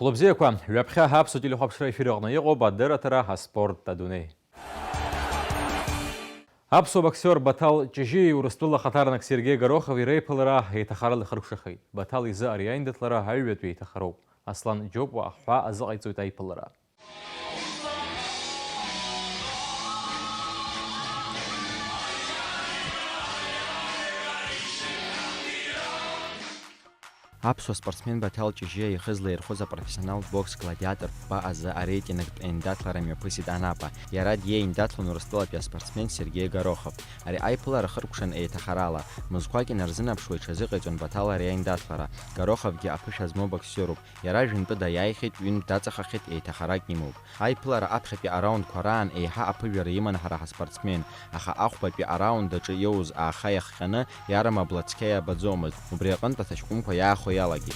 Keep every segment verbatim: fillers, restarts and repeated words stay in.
Хәлыбзиақәа, ҩаԥхьа аԥсуа телехәаԥшра ефир аҟны иҟоуп адырраҭара аспорт адунеи. Аԥсуа боксиор Баҭал Ҷыжьиеи Урыстәыла ахаҭарнак Сергеи Горохови реиԥылара еиҭахарала ихыркәшахеит. Баҭал изы ари аиндаҭлара аҩбатәи еиҭахароуп. Аслан Џьопуа ахҳәаа азыҟаиҵоит аиԥылара. Аԥсуа спортсмен Баҭал Ҷыжьиа ихы злаирхәыз апрофессионалтә бокс гладиатортә ԥба азы ареитингтә еиндаҭлара мҩаԥысит Анапа. Иара диеиндаҭлон Урыстәылатәи аспортсмен Сергеи Горохов. Ари аиԥылара хыркәшан еиҭахарала. Мызқәак инарзынаԥшуа иҽазыҟаиҵон Баҭал ари аиндаҭлара. Гороховгьы аԥышәа змоу боксиоруп. Иара ҩынтәы даиааихьеит, ҩынтә даҵахахьеит, еиҭахарак имоуп. Аиԥылара аԥхьатәи араункқәа раан еиҳа аԥыжәара иман ҳара ҳаспортсмен, аха ахәбатәи араунд аҿы иоуз ааха иахҟьаны иарма бла цқьа иабаӡомызт, убри аҟынтә аҭаҷкәымқәа иаахо иалагеит.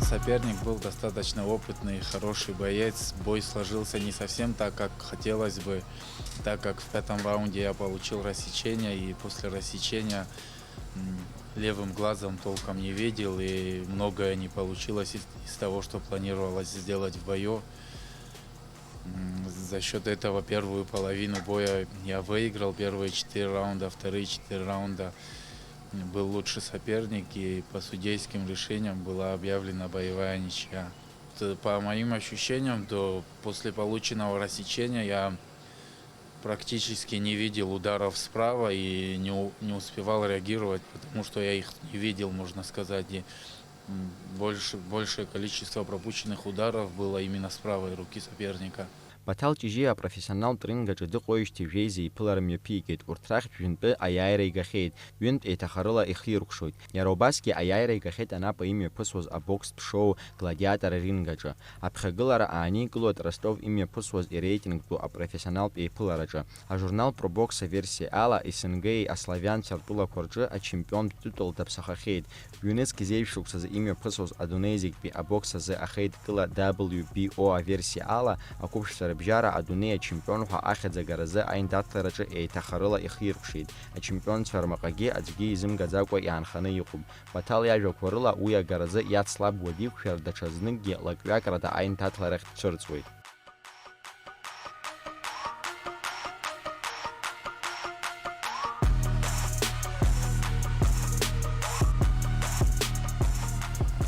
Соперник был достаточно опытный, хороший боец. Бой сложился не совсем так, как хотелось бы, так как в пятом раунде я получил рассечение, и после рассечения, м, левым глазом толком не видел, и многое не получилось из, из того, что планировалось сделать в бою. М, за счёт этого первую половину боя я выиграл, первые четыре раунда, вторые четыре раунда, м, был лучший соперник, и по судейским решениям была объявлена боевая ничья. Т-, по моим ощущениям, то после полученного рассечения я практически не видел ударов справа и не у-, не успевал реагировать, потому что я их не видел, можно сказать. И, м, больше, большее количество пропущенных ударов было именно с правой руки соперника. Баҭал Ҷыжьиа апрофессионалтә ринг аҿы дыҟоижьҭеи жәеиза иԥылара мҩаԥигеит, урҭ рахьтә ҩынтәы аиааира игахьеит, ҩынтә еиҭахарыла ихиркәшоит. Иара убасгьы аиааира игахьеит Анапа имҩаԥысуаз абокстә шоу Гладиатор аринг аҿы. Аԥхьагылара ааникылоит Ростов имҩаԥысуаз иреитингтәу апрофессионалтә еиԥылараҿы. Ажурнал Пробокс аверсиа ала, СНГ-и аславианцәа ртәылақәа рҿы ачемпионтә титул даԥсахахьеит. Ҩнызқь зеижә шықәсазы имҩаԥысуаз адунеи зегьтәи абокс азы ахеидкыла W B O аверсиа ала, ақәыԥшцәа рыбжьара адунеи ачемпион ҳәа ахьӡ агаразы аиндаҭлараҿы еиҭахарыла ихиркәшеит. Ачемпионцәа рмаҟагьы аӡәгьы изымгаӡакәа иаанханы иҟоуп. Баҭал иажәақәа рыла, уи агаразы иацлабуа диқәшәар, даҽазныкгьы лакҩакрада аиндаҭларахь дцәырҵуеит.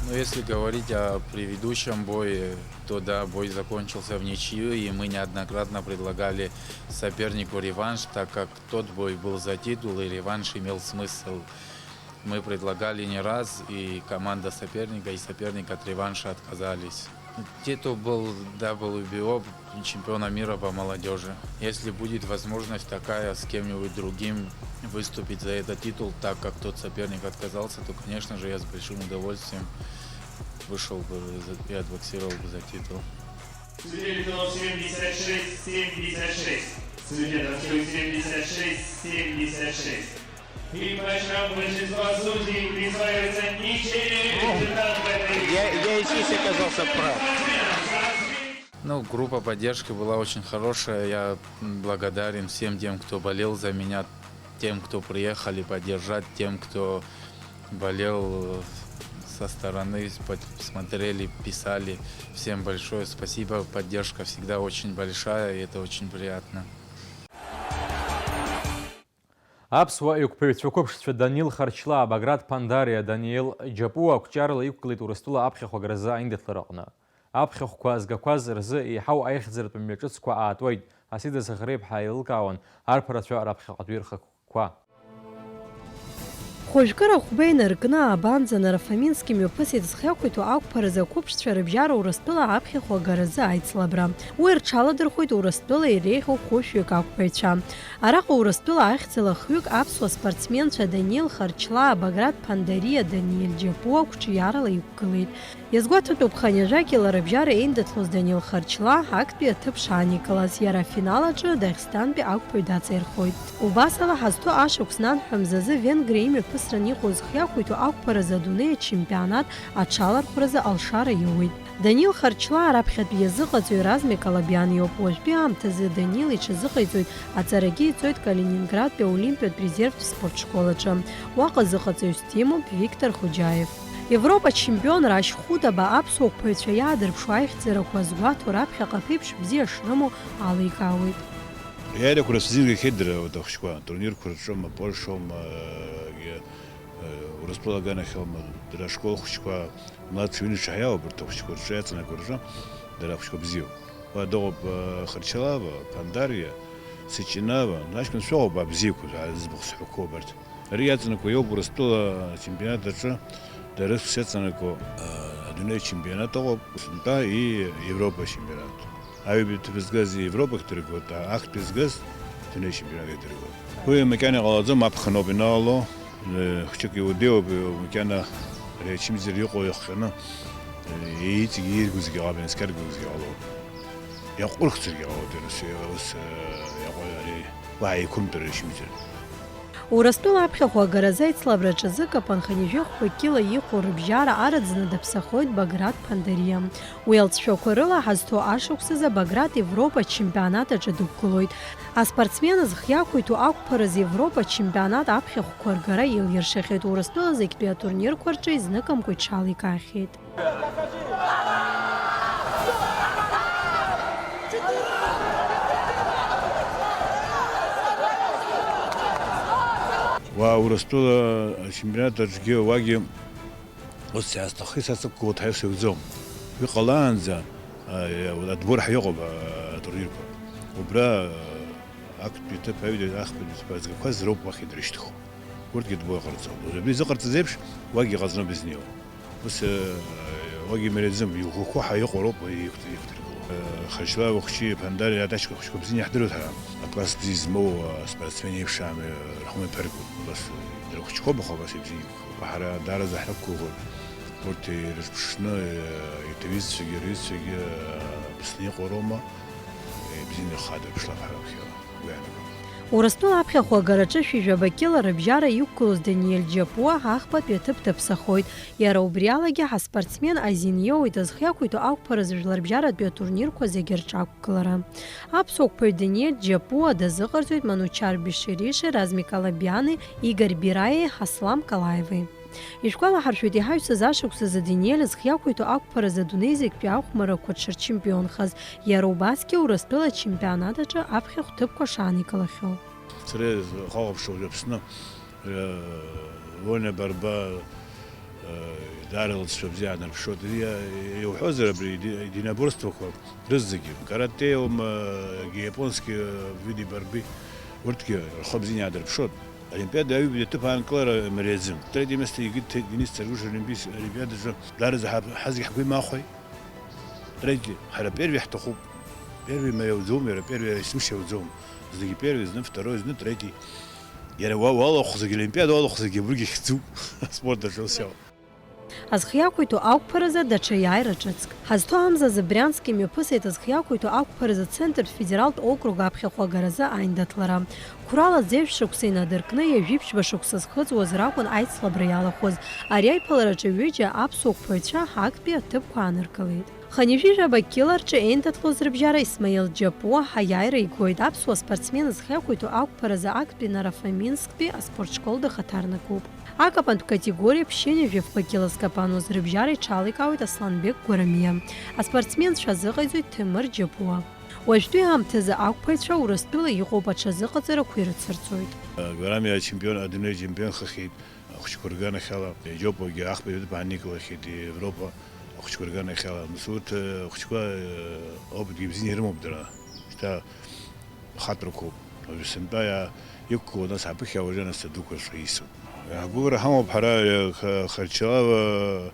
Ну, если говорить о предыдущем бое, то да, бой закончился в ничью, и мы неоднократно предлагали сопернику реванш, так как тот бой был за титул, и реванш имел смысл. Мы предлагали не раз, и команда соперника, и соперник от реванша отказались. Титул был W B O чемпиона мира по молодежи. Если будет возможность такая с кем-нибудь другим выступить за этот титул, так как тот соперник отказался, то, конечно же, я с большим удовольствием вышел бы за- и отбоксировал бы за титул. Судья решил семьдесят шесть семьдесят шесть. Судья решил семьдесят шесть семьдесят шесть. И по счетам большинства судей присваивается ничейный результат в этой... Я, я и здесь оказался прав. Ну, группа поддержки была очень хорошая. Я благодарен всем тем, кто болел за меня, тем, кто приехали поддержать, тем, кто болел со стороны, смотрели, писали. Всем большое спасибо. Поддержка всегда очень большая, и это очень приятно. Аԥсуа еиқәԥаҩцәа қәыԥшцәа Данил Харчлаа, Баграт Ԥандариа, Даниел Џьапуа ақәҿиарала иқәгылеит Урыстәыла аԥхьахә агаразы аиндаҭлара аҟны. Аԥхьахәқәа згақәаз рзы еиҳау аихьӡаратә мҩаҿыцқәа аатуеит, Асида Заӷреиԥҳа еилылкаауан арԥарацәа раԥхьаҟатәи рхықәкқәа. Хәажәкыра хәба инаркны, Абанӡа Нарафамински мҩаԥысит зхы иақәиҭу ақәԥаразы ақәыԥшцәа рыбжьара Урыстәыла аԥхьахә агаразы аицлабра. Уи рҽаладырхәит Урыстәыла иреиӷьу хәышәҩык ақәԥаҩцәа. Араҟа Урыстәыла ахьӡала хҩык аԥсуа спортсменцәа Даниел Харчлаа, Баграт Ԥандариа, Даниел Џьапуа қәҿиарала иқәгылеит. Иазгәаҭатәуп, хынҩажәак ила рыбжьара еиндаҭлоз Данил Харчлаа актәи аҭыԥ шааникылаз, иара афинал аҿы Дагестантәи ақәԥаҩ даҵаирхоит. Убасала, ҳазҭо ашықәс нанҳәа мзазы Венгриа имҩаԥысран иҟоу зхы иақәиҭу ақәԥаразы адунеи ачемпионат аҽалархәразы алшара иоуеит. Данил Харчлаа раԥхьатәи иазыҟаҵаҩ Размик Алабиан иоуп. Уажәтәи аамҭазы Данил иҽазыҟаиҵоит, аҵарагьы иҵоит Калининградтәи аолимпиатә резервтә спортшкол аҿы. Уаҟа зыҟаҵаҩс димоуп Виктор Хоџьаев. Европа чемпионра ашьхәыдаба аԥсуа қәԥаҩцәа иаадырԥшуа аихьӡарақәа азгәаҭо раԥхьаҟа аԥеиԥш бзиа шрымоу аликаауеит. Иааирақәа рацәаӡаны игахьеит дара, урҭ ахәыҷқәа, турнирқәа рҿы, ма Польшоума, егьи, э, Урыстәыла аганахьоума, дара ашкол хәыҷқәа, млаҭ ҩынҩажәа шаҳиаауа абарҭ ахәыҷқәа рҿы иаҵанакуа рҿы, дара ахәыҷқәа бзиоуп. Уа дыҟоуп, э, Харчалава, Пандариа, Сечинава, аҷкәынцәа ыҟоуп, абзиақәа, зыӡбахә сҳәақәо абарҭ. Ари иаҵанакуа иоуп Урыстәыла ачемпионат аҿы, дара русс иаҵанакуа, а, адунеи ачемпионат ыҟоуп, сынтәа и Европа ачемпионат. Аҩбатәи аҭыԥ згаз Европахь дыргоит, а, актәи згаз адунеи ачемпионат идыргоит. Уи макьана иҟалаӡом, аԥхын ауп ианаало, э, хәҷык иудеиуп, макьана ари ачымазара иҟоу иахҟьаны, э, иҵегь иргозгьы ҟалап, инаскьаргозгьы ҟалоуп. Иаҟәырхӡаргьы ҟалоит, ус, ус, э, иаҟәа-, ари уаҳа еиқәымтәара ачымазара. Урыстәыла аԥхьахә агаразы аицлабраҿы зыкапан хынҩажәи хәба кьыла иҟоу рыбжьара араӡны даԥсахоит Баграт Ԥандариа. Уи алҵшәақәа рыла ҳазҭоу ашықәсазы Баграт Европа ачемпионат аҿы дықәгылоит. Аспортсмен зхы иақәиҭу ақәԥаразы Европа ачемпионат аԥхьахәқәа ргара илиршахьеит, Урыстәыла зегьтәи атурнирқәа рҿы изныкымкәа иҽаликаахьеит. Уа Урыстәыла ачемпионат аҿгьы уагьы ус иаасҭаххеит, са сықәгылоит ҳәа ус иуӡом. Уи ҟалаанӡа, а, отбор ҳәа иҟоуп, а, атурнирқәа. Убра, а, актәи аҭыԥ, аҩбатәи, ахԥатәи аҭыԥ азгақәа роуп уахь идыршьҭхо. Урҭгьы отбор ҟарҵом. Уажәы абри изыҟарҵаз еиԥш, уагьы иҟаҵаны абри изнеиуа. Ус, э, уагьы имариаӡам, иӷәӷәақәа ҳәа иҟоу роуп уи иқәдыргыло. Э, Харчлаа ахәыҷы, Ԥандариа аҭаҷкәа хәыҷқәа бзианы иаҳдыруеит ҳара. Акласс бзиа змоу, э, спортсмен еиԥш ами, э, рхы мҩаԥыргоит. Убас, э, дара хәыҷқәоуп, аха убас ибзианы иқәгылоуп. Ҳара даараӡа ҳрықәгәыӷуеит. Урҭ ирыҿԥшны, э, иҭаҩызцәагьы, рҩызцәагьы, э, Аԥсны иҟоу роума, э, ибзианы ихадырԥшлап ҳара раԥхьа. Уи аныҟам. Урыстәыла аԥхьахә агараҿы шәи жәаба кьыла рыбжьара иқәгылоз Даниел Џьапуа ахԥатәи аҭыԥ даԥсахоит. Иара убри алагьы ҳаспортсмен азин иоуеит азхиақәиҭу ақәԥаразы жәларбжьаратәи атурнирқәа зегьы рҿы ақәгылара. Аԥсуа қәԥаҩ Даниел Џьапуа дазыҟарҵоит Манучар Бешериши, Размик Алабиани, Игорь Бираиеи Ҳаслам Калаевеи. Ишәгәалаҳаршәоит, иҳаҩсыз ашықәсазы Даниел зхы иақәиҭу ақәԥаразы адунеи зегьтәи ахәмаррақәа дшырчемпионхаз, иара убасгьы Урыстәыла ачемпионат аҿы аԥхьахә ҭыԥқәа шааникылахьоу. Сара схәаԥшуа Аԥсны, э, вольная борьба, э, даара лҵшәа бзиа аанарԥшуеит. Иа-, иуҳәозар, абри еди-, единоборствақәа рызегьы, каратеума, японски види борьбы, урҭгьы рхы бзианы иаадырԥшуеит. Олимпиада аҩбатәи аҭыԥ аанкылара имариаӡам. Третье место иакит Денис Царгуш Олимпийс-, Олимпиадаҿы даараӡа ҳа-, ҳазегь ҳгәы имаахәеит. Третье, ҳара первый ҳҭахуп. Первый мариауӡом, иара первый есымша иауӡом. Зныгьы первый, зны второй, зны третий. Иара уа-, уалахәзаргьы, Олимпиада уалахәзаргьы, убригьы хьӡуп. Аспорт аҿы ус иауп. Азхы иақәиҭу ақәԥаразы даҽа иааира ҿыцк. Ҳазҭоу амзазы Брянск имҩаԥысит азхы иақәиҭу ақәԥаразы Центртә федералтә округ аԥхьахә агаразы аиндаҭлара. Қәрала зежә шықәса инадыркны, ҩажәи ԥшьба шықәса зхыҵуаз ракәын аицлабра иалахәыз. Ари аиԥылараҿы ҩыџьа аԥсуа қәԥаҩцәа актәи аҭыԥқәа ааныркылеит. Хынҩажәи жәаба кьыла рҿы еиндаҭлоз рыбжьара Исмаил Џьапуа аиааира игоит, аԥсуа спортсмен зхы иақәиҭу ақәԥаразы актәи Нарафаминсктәи аспортшкол дахаҭарнакуп. Акапантә категориа ԥшьынҩажәи фба кьыла зкапануаз рыбжьара иҽаликаауеит Асланбек Гәарамиа. Аспортсменцәа азыҟаиҵоит Ҭемыр Џьапуа. Уажәтәи аамҭазы ақәԥаҩцәа Урыстәыла иҟоуп, аҽазыҟаҵарақәа ирыцырҵоит. Гәарамиа ачемпион, адунеи ачемпион хыхьеит, ахәыҷқәа рганахьала, Џьопуагьы ахԥатәи аҭыԥ ааникылахьеит, Европа ахәыҷқәа рганахьала. Нас урҭ, э, ахәыҷқәа, э, опытгьы бзианы ирымоуп дара. Шьҭа хаҵәрақәоуп. Уажәы сынтәа иа-, иқәгылоу нас аԥыхьа уажәы нас адәықәырҵәа исуп. Ҳгәыӷра ҳамоуп ҳара, э, Х-, Харчалава,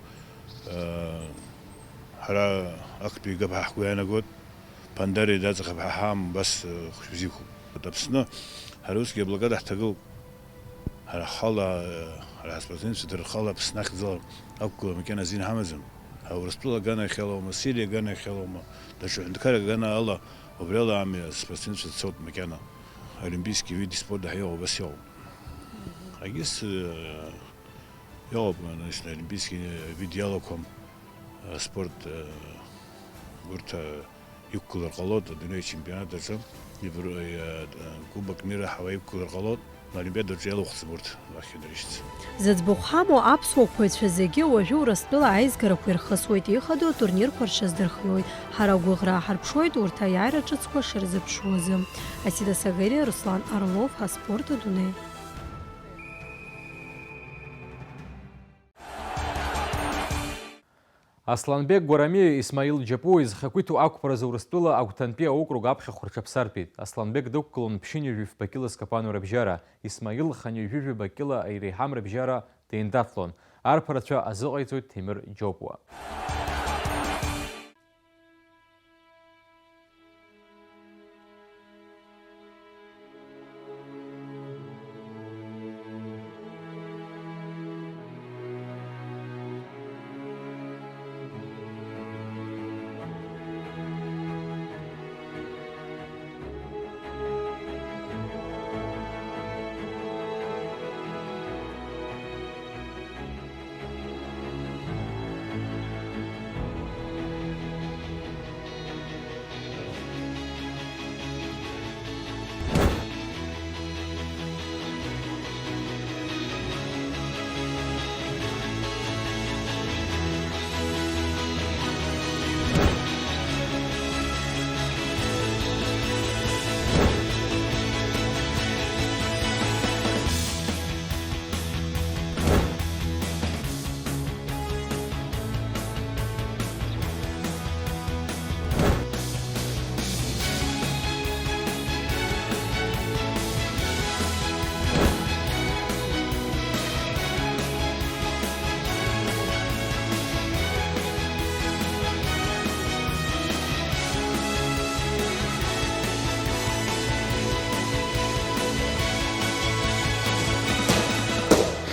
э, ҳара актәи игап ҳәа ҳгәы иаанагоит. Ԥандариа даҵахап ҳәа ҳаам, убас, э, хәшәы бзиақәоуп. Аԥсны ҳара усгьы аблокада ҳҭагылоуп. Ҳара ҳхала, ҳара ҳаспортсменцәа дара рхала Аԥсны ахьӡала ақәгылара макьана азин ҳамаӡам. Ҳа Урыстәыла аганахьалоума, Сириа аганахьалоума, даҽа ҳәынҭқарра аганала, убриала ами аспортсменцәа дцоит макьана. Олимпийский вид спорта ҳәа иҟоу убас иҟоуп. Егьыс, э, иҟоуп, значит, олимпийский вид иалақәам. Аспорт, э, урҭ, э, иқәгылар ҟалоит адунеи ачемпионат аҿы, Евро-, э, э, Кубок мира ҳәа иқәгылар ҟалоит, Олимпиадаҿы иалахәӡам урҭ уахь инарышьҭ. Зыӡбахә ҳамоу аԥсуа қәаҩцәа зегьы уажәы Урыстәыла аизгарақәа ирхысуеит, ихадоу атурнирқәа рҽаздырхиоит. Ҳара агәыӷра ааҳарԥшуеит урҭ аиааира ҿыцқәа шырзыԥшуазы. Асида Сагариа, Руслан Орлов, аспорт адунеи. Асланбек Гәарамиеи Исмаил Џьапуи зхақәиҭу ақәԥаразы Урыстәыла агәҭантәи аокруг аԥхьахә рҽаԥсартәит. Асланбек дықәгылон ԥшьынҩажәи жәба кьыла зкапану рыбжьара, Исмаил хынҩажәи жәаба кьыла иреиҳам рыбжьара деиндаҭлон. Арԥарацәа азыҟаиҵоит Ҭемыр Џьопуа.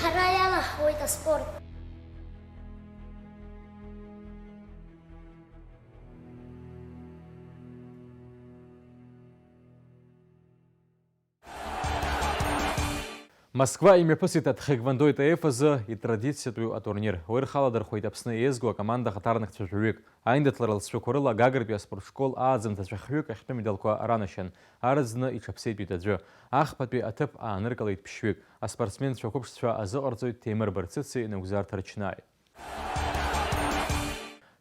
Ҳара иалаҳхуеит аспорт. Москва имҩаԥысит атхэквондо итаиф азы итрадициатәу атурнир. Уи рхаладырхәеит Аԥсны еизгоу акоманда ахаҭарнакцәа жәаҩык. Аиндаҭлара лҵшәақәа рыла Гагратәи аспортшкол ааӡамҭацәа хҩык ахьтәы медалқәа ранашьан. Арыӡны иҽаԥсеитәит аӡәы. Ахԥатәи аҭыԥ ааныркылеит ԥшьҩык. Аспортсменцәа қәыԥшцәа азыҟарҵоит Ҭемыр Барцыци Нугзар Ҭарчнаи.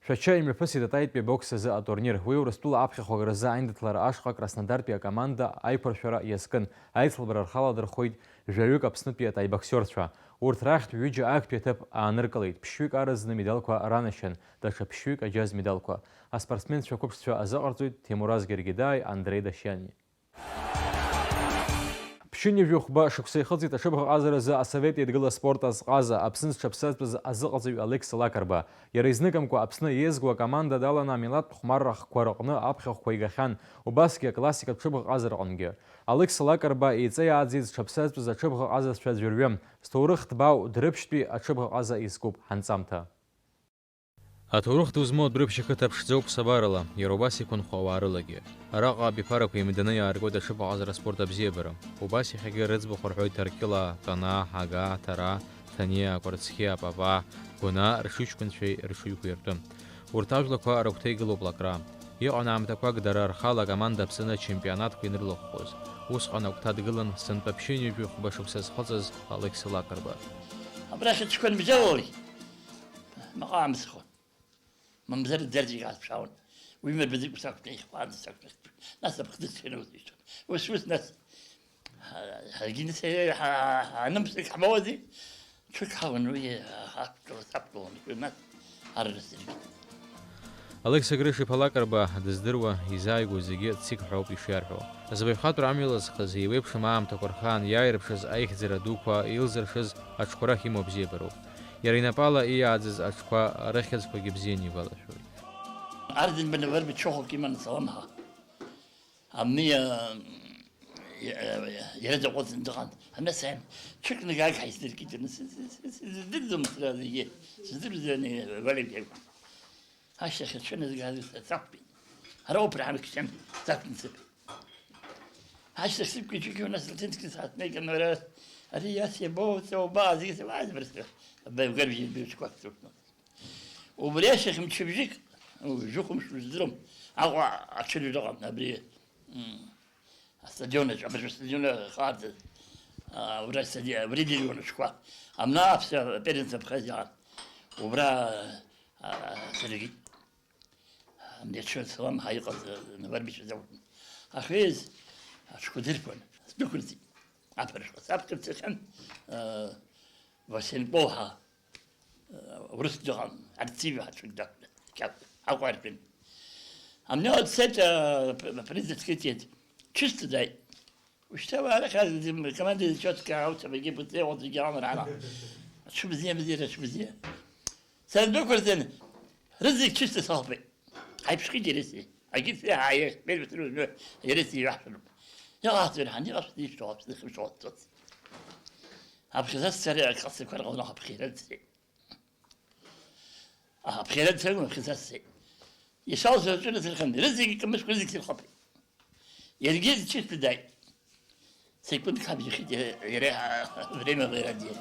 Шәача имҩаԥысит атаитәи абокс азы атурнир. Уи Урыстәыла аԥхьахә агаразы аиндаҭлара ашҟа Краснодартәи акоманда аиқәыршәара иазкын. Аицлабра рхаладырхәит жәаҩык Аԥснытәи атаибоксиорцәа. Урҭ рахьтә ҩыџьа актәи аҭыԥ ааныркылеит. Ԥшьҩык арыӡны медалқәа ранашьан, даҽа ԥшьҩык аџьаз медалқәа. Аспортсменцәа қәыԥшцәа азыҟарҵоит Ҭемураз Гергедаи Андреи Дашьани. Ԥшьынҩажәи хәба шықәса ихыҵит аҽыбӷаҟазаразы Асовет Еидгыла аспорт азҟаза, Аԥсны зҽаԥсазтәыз азыҟаҵаҩ Алекса Лакрба. Иара изныкымкәа Аԥсны иеизгоу акоманда даланы амилаҭтә хәмарра ахқәа рыҟны аԥхьахәқәа игахьан, убасгьы аклассикатә ҽыбӷаҟазараҟынгьы. Алекса Лакрба еиҵеи ааӡеи зҽаԥсазтәыз аҽыбӷаҟазацәа ӡәырҩы, зҭоурых ҭбаау Дәрыԥшьтәи аҽыбӷаҟаза изкуп ҳанҵамҭа. Аҭоурых ду змоу Дәрыԥшь ақыҭа ԥшӡоуп ԥсабарала, иара убас иқәынхо ауаа рылагьы. Араҟа абиԥарақәа еимданы иааргоит аҽыбӷаҟазара аспорт абзиабара. Убас иахьагьы рыӡбахә рҳәоит Ҭаркьылаа, Ҭанаа, Ҳага, Ҭараа, Ҭаниа, Кәарцхиа, Папаа, Гәынаа рҽыҩҷкәынцәеи рҽыҩқәеи ртәы. Урҭ ажәлақәа рыгәҭа игылоуп Лакраа. Иҟан аамҭақәак дара рхала акоманда Аԥсны ачемпионатқәа инрылахәхоз. Усҟан агәҭа дгылан сынтәа ԥшьынҩажәи хәба шықәса зхыҵыз Алекса Лакрба. Абрахь ицқәа нбжьалалеит. Маҟа амсхо. Мамзар ӡарҵәик аасԥшаауан. Уи мырбаӡакәа сақәтәеихьан, сақәтәеихьан. Нас аԥхӡы сфеит, ус ишәҭ. Ус, ус, нас. Ҳа-, ҳаргьы нас, ҳа-, ҳа-, ҳанымсык ҳмоуази. Ҽык ҳауан уи, ҳақәтәала сақәтәалон, уи нас ҳаррасыргьы. Алекса Грышиԥа Лакрба дыздыруа, изааигәоу зегьы циқәҳәоуп ишиарҳәо. Збаҩхатәра амҩа лызхыз, еиуеиԥшым аамҭақәа рхаан иааирԥшыз аихьӡара дуқәа илзыршыз аҽқәа рахь имоу абзиабароуп. Иара инапала иааӡаз аҽқәа рыхьӡқәагьы бзианы игәалашәоит. Ардын бнавар бчохок иман саламха. Амни, э, э, э, иара дыҟәыҵны дыҟан. Амни саим, ҽык нагак ҳаисдыркит, аны сыздырӡом сара зегьы. Сыздырӡом, ани, Валерий Герков. Ашьҭахь аҽынызгаз сақәтәеит. Ара ауп раҳан кшәан сақәтәан сыԥ. Ашьҭахь сықәкит ҽык нас лҭынскны сааҭнеиган, уара, ари иас иабоуҵо, убаа, зегьы сабаазбырсҭа. Абаҩгәарбжьы быҩцқәак сықәтәан. Убри ашьҭахь мчыбжьык, жәохә-мыш, уздрым, Аҟәа аҽырҩра ыҟан, абри, м, астадион аҿы, абыржәы астадион ахаардаз, а, убра астади-, абри дыҩуан ашәҟәқәа. Амна аԥсра первенство Абхазиа аҟан. Убра, а, сыргеит. Амни аҽы салам ҳа иҟаз, а, Навар Мишәа закәын. Ахьеиз аҽқәа дырԥон, сдәықәырҵеит. Аԥыршәа саԥхьарц иахьан, а, Васенков ҳәа. Урыс дыҟан, Арцивиа ҳацәыгда, Аҟәа иртәын. Амни дцеит, а, п-, п-, приз открытиет. Чисто дааит. Ушьҭа уара хаз, команда зачетка ауҭабагьы быҵеиуа зегьы амра ара. Аҽыбзиа, бзиа, аҽыбзиа. Сандәықәырҵан, рызегь чисто салҳәеит. Ҳаиԥшхеит иареси. Агьырҭ иаҳа иахьтәеирбыҭ рыжәны иареси иаҳшәароуп. Иҟаҳҵоит ҳан, иҟаҳҵоит ишәҭаху, ишәҭаху. Аԥхьаӡа сцеит, аҟазақәа рҟны ҳаԥхьа ирыццеит. Аха аԥхьара дцаргьы аԥхьаӡа сцеит. Ишалшо аҿы рыцырхын, рызегьы кымышәқәа рызегь сырхаԥеит. Иаргьы зҽышәҭ дааит. Секундк ҳабжьахеит иара, иара временно иара диет.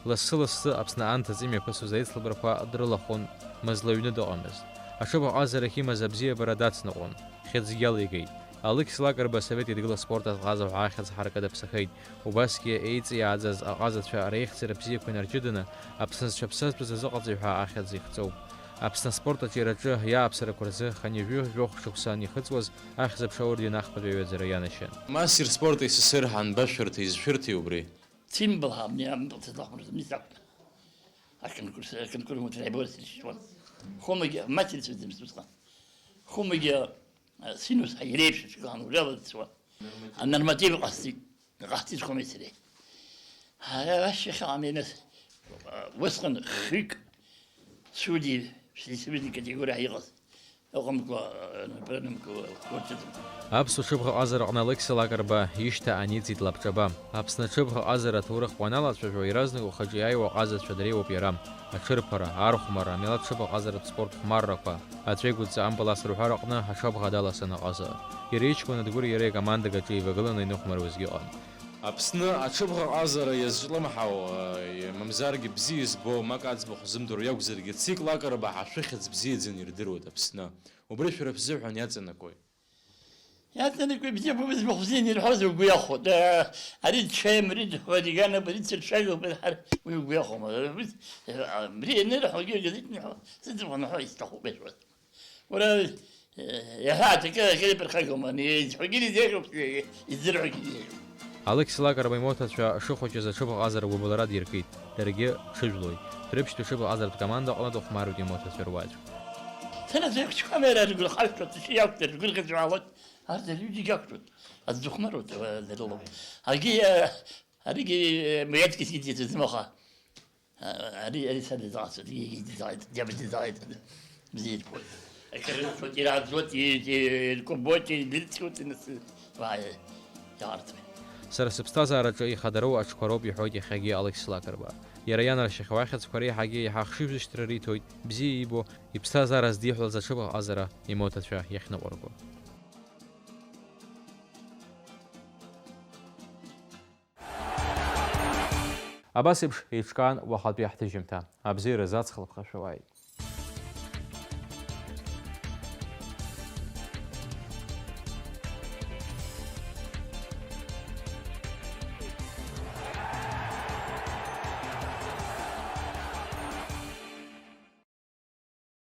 Лассы-лассы Аԥсны анҭыҵ имҩаԥысуаз аицлабрақәа дрылахәын, мызла ҩны дыҟамызт. Аҽыбӷаҟазарахь имаз абзиабара дацныҟәон, хьыӡгьы алигеит. Алықьса Лакрба Асовет Еидгыла аспорт азҟаза ҳәа ахьӡ ҳаракы даԥсахеит. Убасгьы еиҵиааӡаз аҟазацәа реихьӡара бзиақәа инарҷыданы, Аԥсны зҽаԥсазтәыз азыҟаҵаҩ ҳәа ахьӡ ихҵоуп. Аԥсны аспорт аҿиараҿы иааԥсарақәа рзы хынҩажәи жәохә шықәса анихыҵуаз, Ахьӡ-аԥша аорден ахԥатәи аҩаӡара ианашьан. Массир спорт СССР ҳанбашәырҭеи, изшәырҭеи убри? Символ ҳамни ампыл сызлахәмарыз, мисак. Аконкурс, аконкурс муҭра иборс иршьуан. Хәымагьы, маҷырцәаӡамызт усҟан. Хәымагьы, а, синус ҳәа иреиԥш аҿы ан уи алыцуан. Анорматив ҟасҵеит, ҟасҵеит Хәымеи сареи. Ара ашьҭахь ами нас, а, усҟан хҩык судиа, среднесредний категориа иҟаз. Ыҟамкәа, напрыгымкәа урҭ ыҟан. Аԥсуа ҽыбӷаҟазараҟны Алықьса Лакрба ишьҭа аниҵеит лабҿаба. Аԥсны аҽыбӷаҟазара аҭоурых уаналацәажәо, иаразнак ухаҿы иааиуа аҟазацәа дреиуоуп иара. Аҽырԥара, архәмарра, амилаҭ ҽыбӷаҟазаратә спорт хәмаррақәа, аҵәеигәыдҵа ампыл асырҳәараҟны аҽыбӷа даласаны аҟаза. Иара иҷкәын Адгәыри иареи акомандак аҿы еивагыланы инықәмаруазгьы ыҟан. Аԥсны аҽыбӷаҟазара иазҿлымҳау, мамзаргьы бзиа избо, мак аӡбахә ззымдыруа иакәзаргьы, Цик Лакрба ҳәа шәыхьӡ бзиаӡаны ирдыруеит Аԥсны. Убри шәара шәзыҳәан иаҵанакуеи? Иаҵанакуеит, бзиа, бзиа, бзиа, бзиа ирҳәозар угәы иахәоит. Э, ари дшаим, ари дҳәаригануп, ари дсырцәажәоуп, ҳар уи угәы иахәома? Абри, э, абри ианырҳәогьы, агазеҭ анырҳәо, сыӡбахә анырҳәо исҭахуп ишәҳәоз. Уара, э, иаҳәа, акы, акы иаԥырхагоума, ани изҳәогьы изеиӷьуп, изырҳәогьы изеиӷьуп. Алықьса Лакрба имоҭацәа шыхәыҷыз аҽыбӷаҟазара гәыбылра диркит, даргьы ҽыжәлоит. Дәрыԥшьтәи аҽыбӷаҟазаратә командаҟны дыхәмаруеит имоҭацәа руаӡәк. Сара зеиԥшқәам иара ргәы рхашҭуеит, ишиақәтәа ргәырӷьаҵәаалоит, арҭ зегьы иақәтәоуп. Аӡ дыхәмаруеит, уа, дара лоуп. Аргьы, э, аригьы, э, мҩаҵкьыс иҵегь дызмаха. А, ари, ари са дызаасуеит, егьи дызааит, диаб дызааит. Бзиа ибоит. Акрыфоит, ираӡуеит, и-, и-, иркәабоит, идырцәоит, инасы-, ва, иаарҵуеит. Сара сыԥсҭазаараҿы ихадароу аҽқәа роуп, иҳәоит иахьагьы Алықьса Лакрба. Иара ианаршьахьоу ахьӡқәа реиҳагьы еиҳа ахшыҩзышьҭра риҭоит, бзиа ибо, иԥсҭазаара здиҳәалаз аҽыбӷаҟазара имоҭацәа иахьныҟәырго. Абас еиԥш еиҿкаан уахатәи ҳҭыжьымҭа. Абзиаразы аҵх лыԥхашәауааит.